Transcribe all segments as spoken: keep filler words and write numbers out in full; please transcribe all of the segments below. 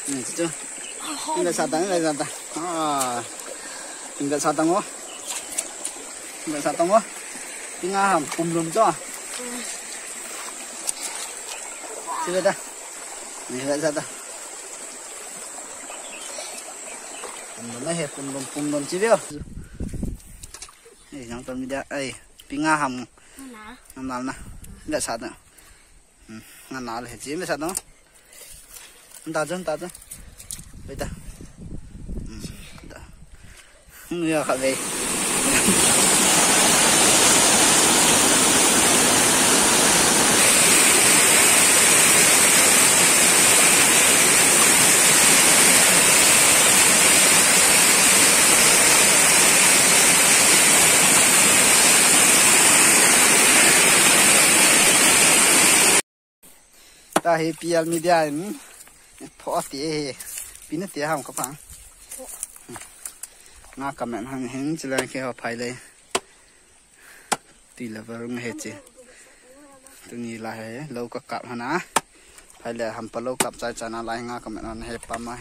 Hmm, chu. Inga sa tang, inga sa tang. Ah. Inga sa tang o. Inga sa tang o. Inga ham pum lum chu. Chu ta. Inga sa ta. Pum lum he, pum lum, pum lum chi veo. Ei, jang ton mi dia. Ei, pinga ham. Na. Nam na. Inga sa ta. Hmm, ngan na le, chi me sa no. Nta chu, nta chu. Ve ta. Hmm, ta. Hmm, ya kha ve. Ta hi P L Media in pho ti hi. Pina ti ham ka pang. Nga ka men han hin chilang ke ho phai le. Ti la var nga he chi. Tuni la he lo ka kap hana. Phai le ham pa lo kap chai chana la nga ka men han he pa ma.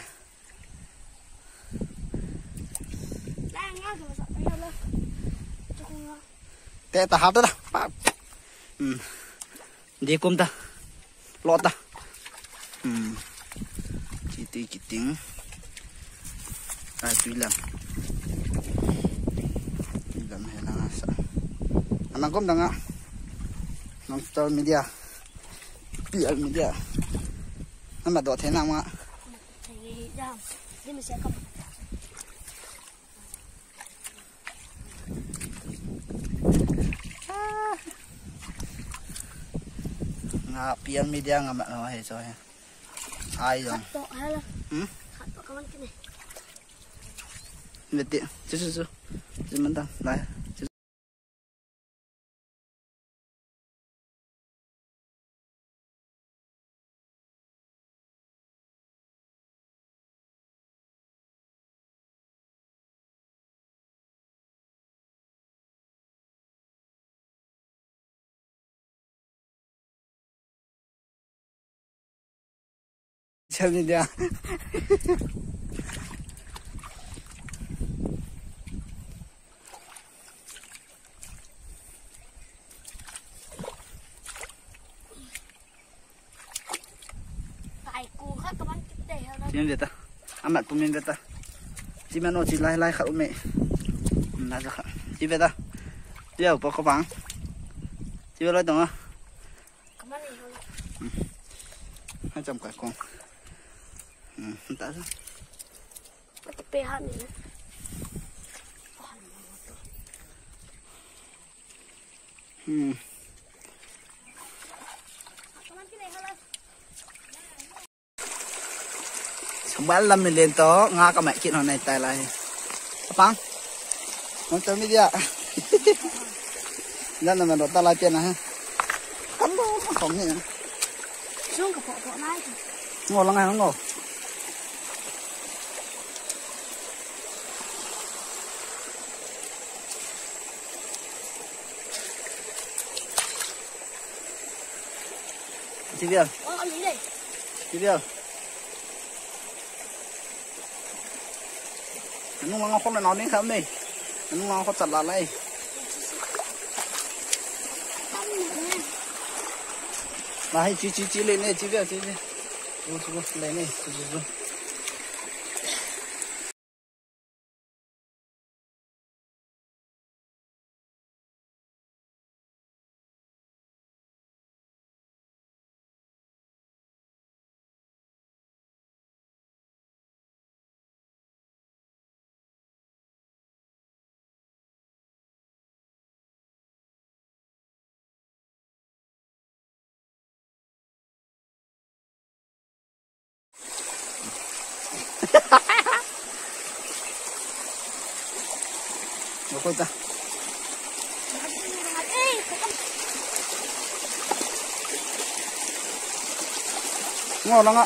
Te ta ha ta ta. Pa. Hmm. Di kum ta. Lo ta. Hmm. Kiti kiting. Ai, tui lam. Tui lam he na sa. Ana kum da nga. Nong Star Media. P L Media. Ama do the na nga. Nga P L Media nga ma, oh, he, so, he. Ai, jong. Khat to, hala. Hmm? Khat to, kaman kini. Beti, su, su, su. Su, man ta, lai. Su. Chami dia. Kai ku kha kaman kit te ha la. Tin ve ta. Amat pum in ve ta. Chi mano chi lai lai kha ume. Na ja kha. Chi ve ta. Chi ve po ko bang. Chi ve loi tong a. Kaman ni ha la. Hmm. Ha cham kai kong. Hmm, ta ja. Ati pe ha ni na. Hmm. Sambal lam milen to, nga ka mai kit hon nai tai lai. Apang. Nong Star Media. Jan na man do ta lai pian na ha. Kam do ka khom ni. Sung ka po po nai. Ngo lang ha ngo. Chi via. Chi via. Anu ngang khom na nau ning kham nei. Anu ngang khom chat la lai. Lai chi chi chi le nei chi via chi chi. Chu chu le nei chu chu chu. Bakoi ta. Ngo langa.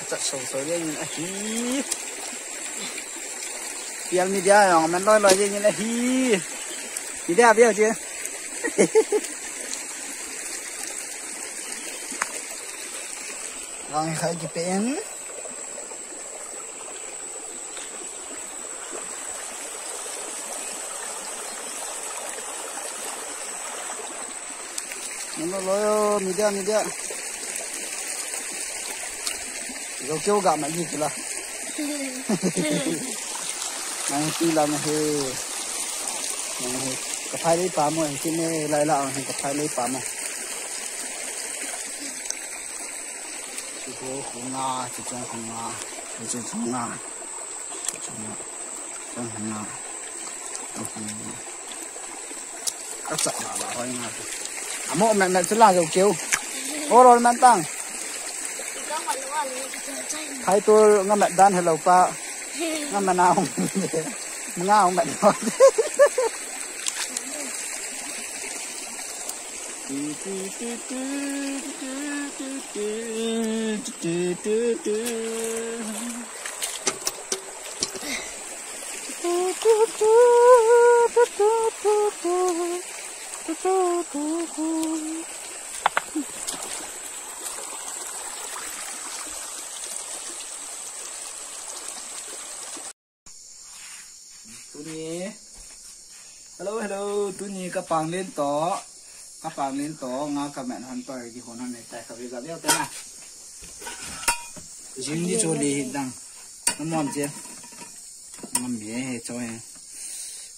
Chat so so le ahi. Pial media jong man loi loi jing in ahi. Media bia je. Rang khai kipe in. Nalo loyo, media, media. Zo keu ga ma ji kila. Nang ti la na he. Nang he. Ka phai lei pa mo, he ti ne lai la, he ka phai lei pa mo. Chu ko khunga, chu chong khunga, chu chong khunga. Chong khunga. Chong khunga. Ka chak la la hoi nga. Amo met met chu la zo keu. O rol man tang. Khai tur nga met dan hello pa. Nga mana hong. Nga hong met. Tuni. Hello, hello. Tuni ka pang len to. Ka pang len to. Nga ka met han to. Ki hon han nei tai ka ve ga ve ta na. Jing di cho li dang. Namon je. Ngam me he cho he.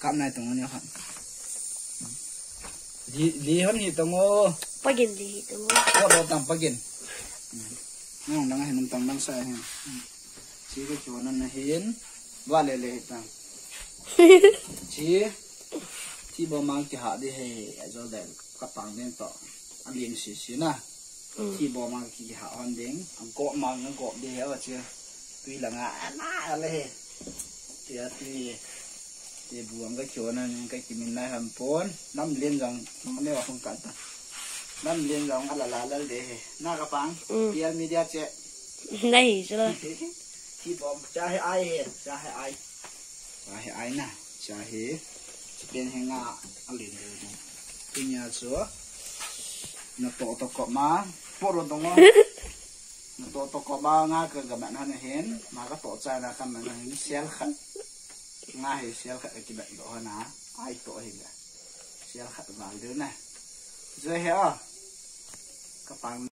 Kap nai tong ni kha. Li, li hon hi tong o. Pagin li hi tong o. Ko do tang pagin. Nang nang he nang tang nang sa he. Chi ko cho nan na hin. Wa le le hi tang. Chi. Chi bo mang ki ha di he. Ajo de ka pang den to. A lin si si na. Chi bo mang ki ha hon ding. A go mang a go di he wa chi. Tui la nga a na a le he. Ti a tui. Ti bu ang ka kyo na ni ka ki min lai ham pon. Lam lin jang ne wa hung ka ta. Lam lin jang a la la la de he. Na ka pang. Mm. Pial media che. Nei, sila. Chi bo cha he ai he. Cha he ai. Cha he ai na. Cha he. Chi pen he nga a lin de. Ti nya chu. Na to to ko ma. Po ro dong o. Na to to ko ba nga ka ga man han hin, ma ka to cha na ka man hin sial khat. Nga hi sial khat ki ba do hana, ai to hi ga. Sial khat ba de na. Zo he a. Ka pang